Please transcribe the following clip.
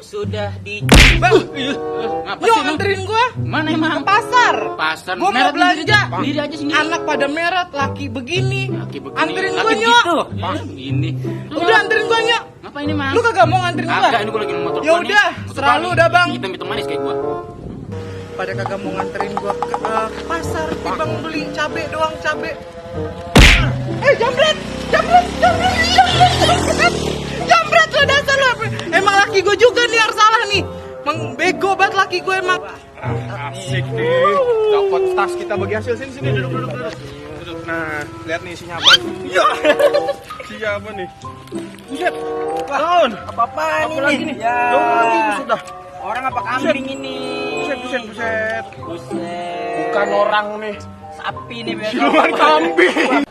sudah di Bang, ngapa yuk sih, Mang? anterin gua Mana ke emang? pasar. Pasar. Gua mau Meret belanja. Sendiri aja sendiri. Anak pada meret, laki begini. Laki begini. Anterin Laki gua, Nyok. begitu. Ya, begini. Udah anterin gua, Nyok. Ngapain ini, Mang? Lu kagak mau nganterin gua? Kagak, ini gua lagi motor. Ya udah, terserah lu dah, Bang. Hitam-hitam manis kayak gua. Pada kagak mau nganterin gua ke pasar, timbang beli cabe doang, cabe. Jambret, jambret, jambret, jambret, jambret, jambret lo dasar lo. Emang laki gua juga nih yang salah nih. Emang bego banget laki gua emang. Asik nih, dapat tas kita bagi hasil. Sini duduk. Nah, lihat nih isinya apa? Ya, siapa nih? Buset, tahun. Apa-apaan ini? Lagi nih? Ya. Lagi sudah. Orang apa kambing ini? Buset. Buset. Bukan orang nih, Sapi nih biasa. siluman kambing.